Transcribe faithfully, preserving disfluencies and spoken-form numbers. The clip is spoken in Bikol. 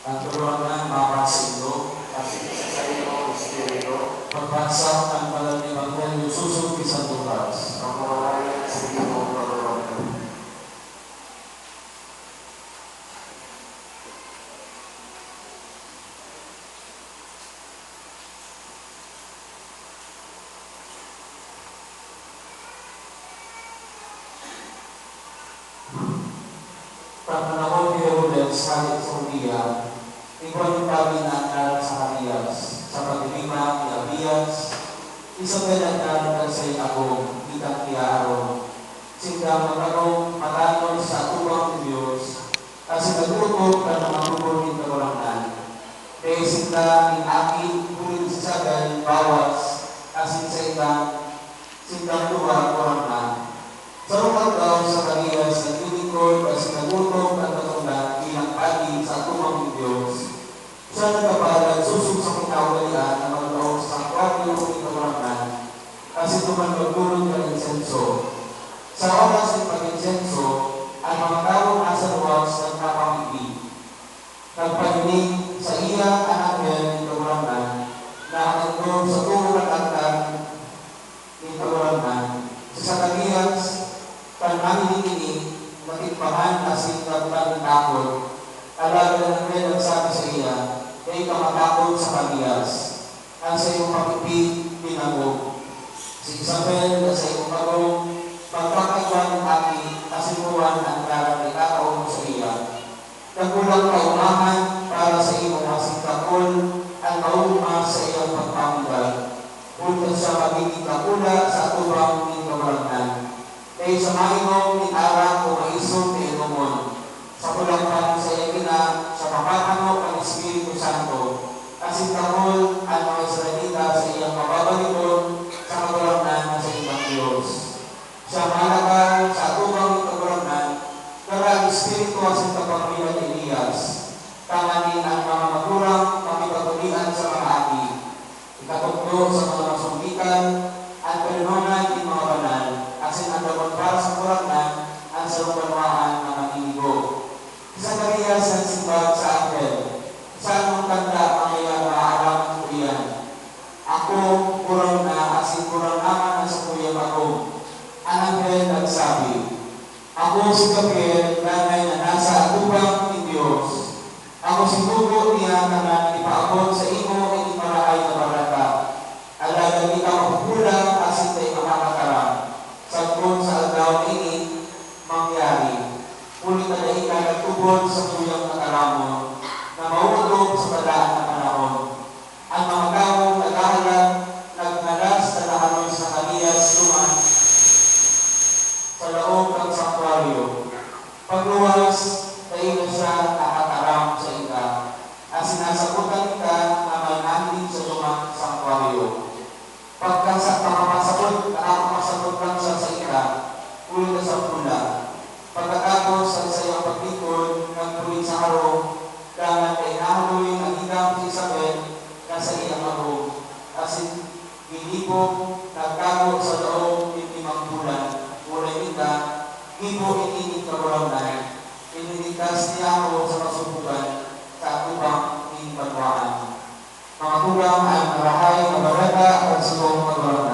Ang Kagurangnan mapasaindo, at sa saimo espiritu. Pagbasa kan Banal na Ebanghelyo sosog ki Santo Lucas. Pagpapalayan sa Ginoo, Kagurangnan. Kan panahon ni Herodes, hade sa Judea, igwa nin padi na ngaran Zacarias. Sa pagiriba ni Abias, Isabel an ngaran kan saiyang agom, kitang ki Aaron. Sindang mag-agom, matanos sa atubang nin Dios, asin nag-ootop kan mga gubon nin Kagurangnan. Dai sinda nin aki, huli si Isabel bawas, asin saindang, sindang duwa gurang na. Sarong aldaw, si Zacarias naglilingkod asin nag-ootop kan katongdan bilang padi sa atubang nin Dios. Siya nagkapalad sosog sa kinaugalean na maglaog sa sangtuaryo nin Kagurangnan, asin duman magdolon kan insenso. Sa oras nin pag-insenso, an mga tawong nasa luwas nagpapamibi. Nagparinig saiya an anghel nin Kagurangnan na nagtindog sa too kan altar nin Kagurangnan. Si Zacarias, kan nahiling ini, natikbahan asin nabutan nin takot. Alagad an anghel nagsabi saiya, "Dai ka matakot, Zacarias. An saimong pamibi binago. Si Isabel na saimong agom, magkakaigwa nin aki, asin buwan an ngaran na itatao mo saiya. Dakulang kaomahan para sa imo asin dakul an maoogma sa iyang pagpamundag, huli ta siya magigin dakula sa atubang nin Kagurangnan. Dai siya mainom nin arak o maisog na inomon. Sa kulang pa nin saiyang ina, siya mapapano kan Espiritu Santo, asin dakul an mga Israelita sa iyang mababalikon sa Kagurangnan na saindang Dios. Siya malakal sa atubang nin Kagurangnan, dara an espiritu asin kapangyarihan ni Elias, tanganing an mga magurang makipaghulian sa mga aki, ikatukdo sa mga masunggitan an kanononan nin mga banal, asin andamon para sa Kagurangnan an sarong banwaan na maninigo." Si Zacarias nagsimbag sa anghel, "Sa anong tanda mangyayari maaram ko iyan? Ako, gurang na, asin gurang naman an sakuyang agom." An anghel nagsabi, "Ako si Gabriel, danay na nasa atubang nin Dios. Ako si tugo niya tanganing ipaabot saimo ini marahay na bareta. Alagad di ka mapopola asin dai ka makataram sagkod sa aldaw na ini mangyari, huli ta dai ka nagtubod sa tuyang tataramon na maotob sa balaan na panahon." An mga tawong naghahalat nagngalas na nahalos sa kalias duman sa laog kan sangtuaryo. Pagluwas, dai na siya nakataram sainda, asin nasabotan ninda na may nahiling sa duman sa sangtuaryo. Pagka sa pakapasabot, nakapasabot lang siya sainda, huli ta sampol lang. Pagkatapos, sa saiyang paglingkod, nagpulit sa harong, dangan dai nahaloy na gidang si Isabel na saiyang agom, asin ginibo, nagtago sa laog nin limang bulan. Huli ninda, gibo ini nin Kagurangnan, ililigtas niya ako sa kasogoan sa atubang nin banwaan. Mga tugang, an Marahay na Bareta kan Satong Kagurangnan.